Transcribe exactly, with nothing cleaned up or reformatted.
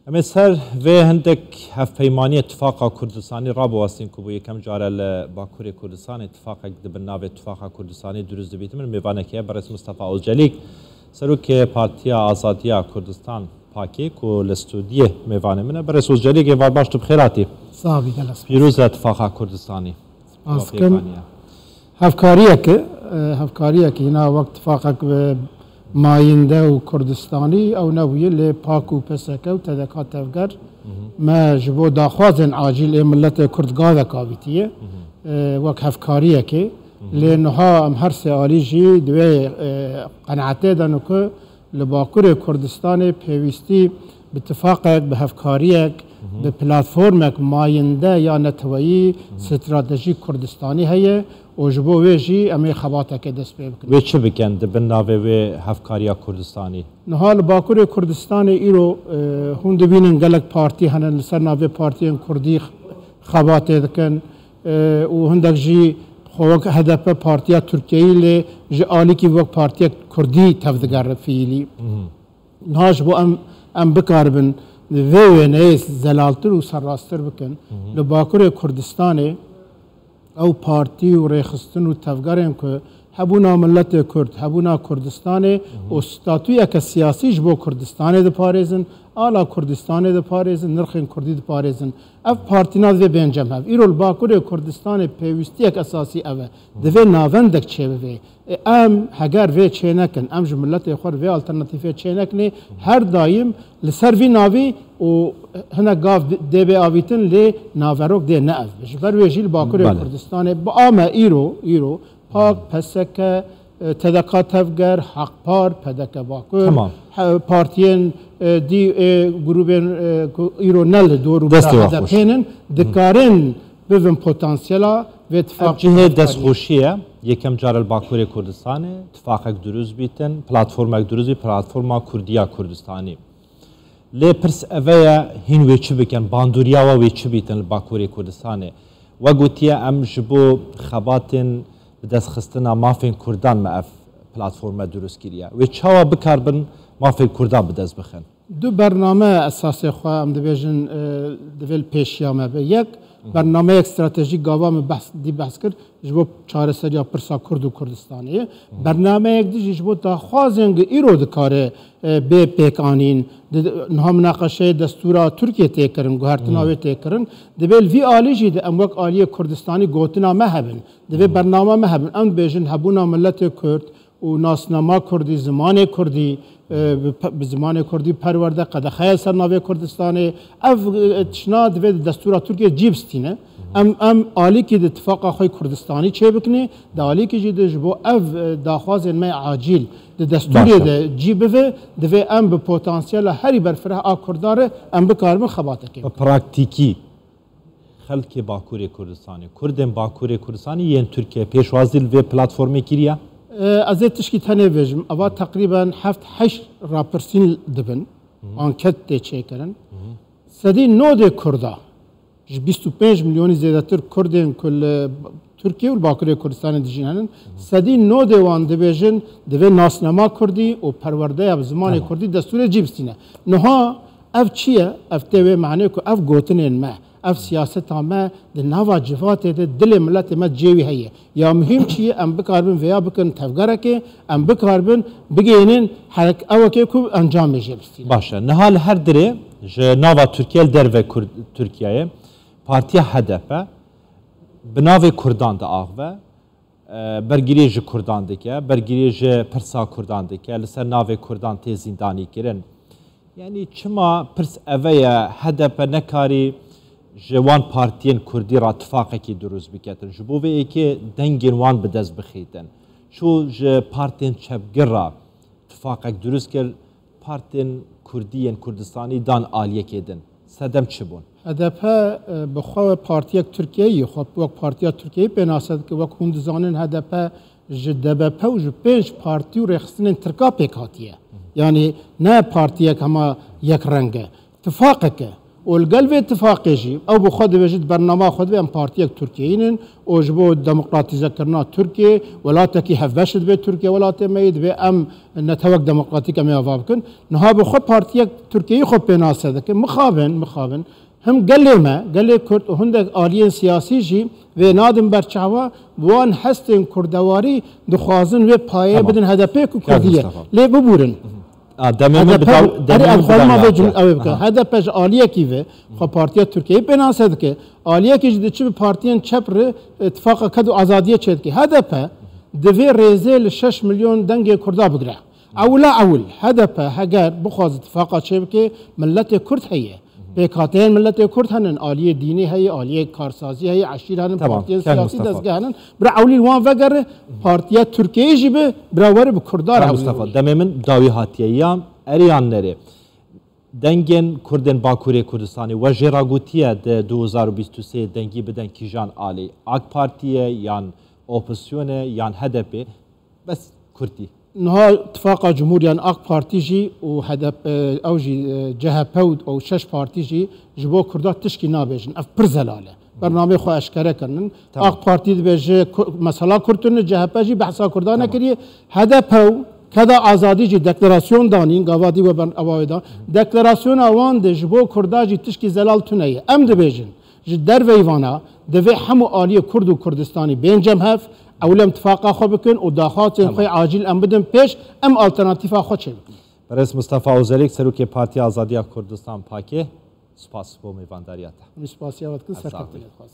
Em ê ser vê hindek hevpeymaniye Tifaqa Kurdistanî rabiwestin ku bo yekem care li Bakurê Kurdistanê tifaqek di bin navê Tifaqa Kurdistanî dirust dibîtin. Min mêvanek heye, berêz Mistefa Ocelîk, Serokê Partiya Azadiya Kurdistan, pakê, ku li stûdiyê mêvanê min e. Berêz Ocelîk, êvar baş, tu bi xêr hatî. Sax bî, gelek spas. Pîroz e Tifaqa Kurdistanî. Spas dikim. Hevkariyek e, e, hevkariyek hîna wek tifaqek bi mayînde û Kurdistanî ew nebûye, lê pak û P S K û T D K Tevger me ji bo daxwazên acîl ê miletê Kurd gavek avîtiye, e, wek hevkariyekê. Lê niha em her sê alî jî di wê, e, qenaetê de ne ku li Bakurê Kurdistanê pêwîstî bi tifaqek, bi hevkariyek, bi platformek mayînde ya neteweyî, stratejîk Kurdistanî heye û ji bo wê jî em ê xebateke dest pê bikin. Wê çi bikin di bin navê wê hevkariya Kurdistanî? Niha li Bakurê Kurdistanê îro, e, hûn dibînin gelek partî hene li ser navê partiyên Kurdî xebatê dikin, e, û hindek jî xwe wek H D P partiya Tirkiyeyî lê ji alîkî wek partiyek Kurdî tevdigere fiîlî. Niha ji bo em, em bikaribin vê wêneyê zelaltir û serrasttir bikin, li Bakurê Kurdistanê ew partî û rêxistin û tevgerên ku hebûna miletê Kurd, hebûna Kurdistanê û statuyeke siyasî ji bo Kurdistanê diparêzin, ala Kurdistanê diparêzin, nirxên Kurdî diparêzin. Ev partîna divê bên cem hev. Îro li Bakurê Kurdistanê pêwîstiyek esasî ev e. Divê navendek çêbivê. E, em heger vê çê nekin, em ji miletê xwe re vê alternatîfê çê nekinê, her daim li ser vî navî û hinek gav dê bê avîtin, lê naverok dê ne ev. Ji ber wê jî li Bakurê Belê. Kurdistanê bi a me îro, îro pak, P S K, e, T D K Tevger, Hakpar, P D K Bakur, Tamam. he-, partiyên, e, dî, e, grûbên, e, ku îro ne li dor û Destê bira we xweş. H D P'nin, dikarin bibin potansiyela vê tifaq Ev cihê hevkariyê. Destxweşî ye. Yekem car li Bakurê Kurdistanê tifaqek dirust bîtin, platformek dirust bî, platforma Kurdiya Kurdistanî. Lê pirs eve ye, hîn wê çi bikin? Bandoriya we wê çi bîtin li Bakurê Kurdistanê? We gotiye, em ji bo xebatên bi dest xistina mafên Kurdan me ev platforme dirust kiriye. Wê çawa bikarbin mafên Kurdan bi dest bixin? Du bername esasê xwe em dibêjin, e, divê li pêşiya me be. Yek, bernameyek stratejîk gava min behs, dî behs kir, ji bo çareseriya pirsa Kurd û Kurdistanê ye. Bernameyek dî jî ji bo daxwazên ku îro dikare, e, bê pêkanîn. Di, niha minaqeşeyê destûra Tirkiyê tê kirin, guhertina wê tê kirin. Divê li vî alî jî de em wek aliyê Kurdistanî gotina me hebin. Divê bernama me hebin. Em dibêjin hebûna miletê Kurd, û nasnama kurdî, zimanê kurdî, e, bi pe-, bi zimanê kurdî perwerde, qedexeya ser navê Kurdistanê, ev, e, tişna divê di destûra Tirkiyê cî bistîne. Em, em alîkî di tifaqa xwe Kurdistanî çêbikinê, di alîkî jî de ji bo ev, e, daxwazên me acîl di destûrê Baş e. de cî bive, divê em bi potansiyela herî berfireh a kurda re em bikaribin xebatekê Bi bikin. praktîkî Xelkê Bakurê Kurdistanê, Kurdên Bakurê Kurdistanê yên Tirkiye pêşwazî li vê platformê kiriye? E, ez ê tişkî tenê bêjim. Eva teqrîben heft heşt rapirsîn dibin. Anket tê çêkirin. Sedî nodê Kurda, ji bîst û pênc milyonî zêdetir Kurdên ku li Tirkiye û li Bakurê Kurdistanê dijîn henin, sedî nodê wan dibêjin, divê nasnama Kurdî û perwerdeya bi zimanê Tamam. Kurdî destûrê cî bistîne. Niha ev çi ye? Ev tê wê manê ku ev gotinên me, ev siyaseta me di nava civatê de dilê miletê me cê wî heye. Ya muhîm çi ye? Em bikaribin vêya bikin tevgerekê, em bikaribin bigihînin herek-, ewekê ku encamê jê bistîne. Baş e. Niha li her dirê ji nava Tirkiye li derve Kurd-, Tirkiyeyê Partiya H D P bi navê Kurdan diaxive. E, bergiriyê ji Kurdan dike, bergiriyê ji pirsa Kurdan dike, li ser navê Kurdan tê zîndanî kirin. Yanî çima pirs eve ye, H D P nekarî ji wan partiyên Kurdî re tifaqekî dirust biketin? Ji bo vê yekê dengên wan bi dest bixîtin. Çû ji partên çepgir re tifaqek dirust kir, partên Kurdî yên Kurdistanî dan aliyekê din. Sedem çi bûn? H D P, e, bi xwe partiyek Tirkiyeyî, xwe wek partiya Tirkiyeyî pênase dike. Wek hûn dizanin, H D P ji D B P û ji pênc partî û rêxistinên Tirka pêk hatiye. Yanî ne partiyek hema yek reng e. Tifaqek e. Û li gel vê tifaqê jî ew bi xwe dibêjin, di bernama xwe de em partiyek Tirkiyeyî nin û ji bo demokratîzekirina Tirkiyê, welatekî hevbeş dibe Tirkiye welatê me yî, divê em netewek demokratîk em ê ava bikin. Niha bi xwe partiyek Tirkiyeyî xwe pênase dikin. Mixabin, mixabin. Him gelê me, gelê Kurd û hindek aliyên siyasî jî vê nadin ber çawa, wan hestên kurdewarî dixwazin wê payê Tamam. bidin H D P ku Kazim Kurdî ye. Mustafa. Lê bibûrin. A, demê min H D P bidaw-, demê erê min em xwarina bidaw vê cumle hatiye. Ew ê bikin. Aha. H D P ji aliyekî ve xwe partiya Tirkiyeyî pênase dike. Aliyekî jî diçi bi partiyên çep re, e, tifaqa ked û azadiyê çêdike. H D P divê rêzê li şeş milyon dengê Kurda bigire. Ewla ewil H D P heger bixwaze tifaqa çêbike, milletê Kurd heye. Pêkhateyên milletê Kurd henin, aliyê dînî heye, aliyê karsazî heye, eşîr henin, Tamam, partiyên Kazim siyasî, Mustafa. dezgeh henin. Bira ewlî wan vegere, partiya Tirkiyeyê jî bi, bira were bi Kurda re Kazim ewlî Mustafa, wî. demê min dawî hatiye ya, erê yan nerê. Dengên Kurdên Bakurê Kurdistanê we jê ragotiye di du hezar û bîst û sê dengî biden kîjan alî? AK Partî ye yan opozîsyonê yan H D P? Bes kurtî. Niha Tifaqa Cumhuriyan, AK Partî jî û H D P, ew jî, e, C H P û, û şeş partî jî ji bo Kurda tişkî nabêjin. Ev pir zelal e. Bernameyê xwe eşkere kirinin. Tamam. AK Partî dibêje ku-, mesela Kurd tune, C H P jî behsa Kurda Tamam. nekiriye. H D P û Keda Azadî jî deklarasyon danîn, gava dî we bern-, ava wê da. Deklarasyona wan de ji bo Kurda jî tişkî zelal tune ye. Em dibêjin, ji derveyî vana divê hemû aliyê Kurd û Kurdistanî bên cem hev, ewil em tifaqa xwe bikin û daxwazên Tamam. xwe acîl em bidin pêş, em alternatîfa xwe çêbikin. Berêz Mustafa Ozelik, Serokê Partiya Azadiya Kurdistan, PAKê, spas bo mêvandariya te. Min spasiya we dikin, Ez serkeftinê sağ ol. dixwazim.